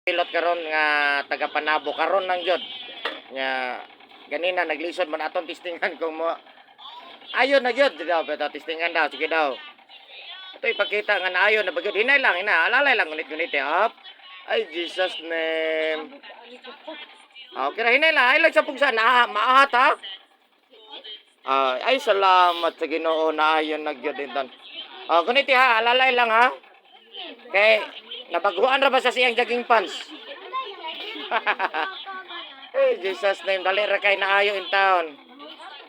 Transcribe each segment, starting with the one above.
Pilot karon nga taga Panabo karon lang gyud. Nga ganina naglisod man atong testingan kung mo ayon na gyud daw, pero testingan daw, sige daw. Ito ipakita nga naayon na ba gyud. Hinay lang, hina, alalay lang gunit-gunit eh. Up. Ay, Jesus name. Okay ra, hinay lang, ay lang sa pugsa na maahat ha. Ah, ay salamat sa Ginoo, naayon na gyud inton. Oh, gunit ha, alalay lang ha. Kay nabaguan ra ba sa siyang jogging pants? Hey, Jesus name, dali ra kay naayo in town.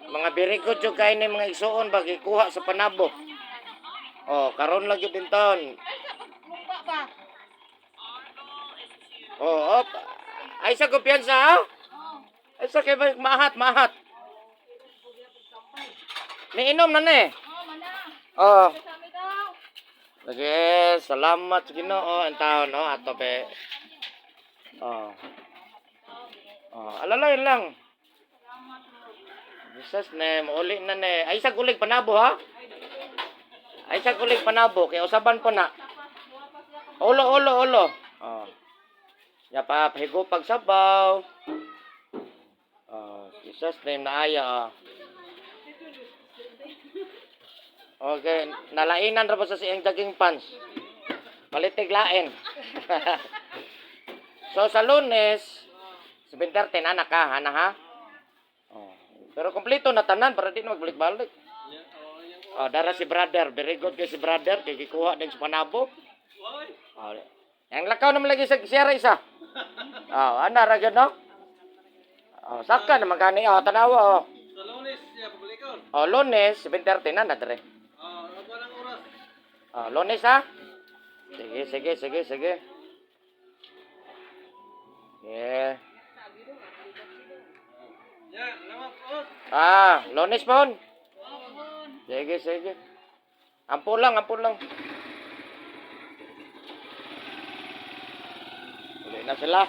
Mga very good jud kay ni mga igsuon ba gikuha sa Panabo. Oh, karon lang jud in town. Oh, op. Ay sa kumpiyansa ha? Ay sa kay maahat, maahat. Niinom na ni. Oh. Sige, salamat sa Ginoo ang taon no ato be. Oh. Oh, alalay lang. Jesus name, uli na ni. Ay sa gulig Panabo ha. Ay sa gulig Panabo kay usaban po na. Ulo, ulo, ulo. Oh. Ya pa pahigo pagsabaw. Oh, Jesus name, naaya ah. Okay, nalainan ra ba sa siyang jogging pants? Palitig lain. So sa Lunes, 7:30 na ka, hana ha? Oh. Pero kompleto na tanan para di na magbalik-balik. Oh, dara si brother, very good kay si brother kay gikuha din sa Panabo. Oh, yang lakaw naman lagi sa siyara isa. Oh, ana ra gyud no? Oh, saka naman gani oh, tanawa oh. Sa Lunes siya pabalikon. Oh, Lunes 7:30 na na dire. Oh, ako lang oras. Oh, Lunes ha? Sige, sige, sige, sige. Yeah. Ya, salamat po. Ah, Lunes pa hon. Sige, sige. Ampo lang, ampo lang. Uli na sila.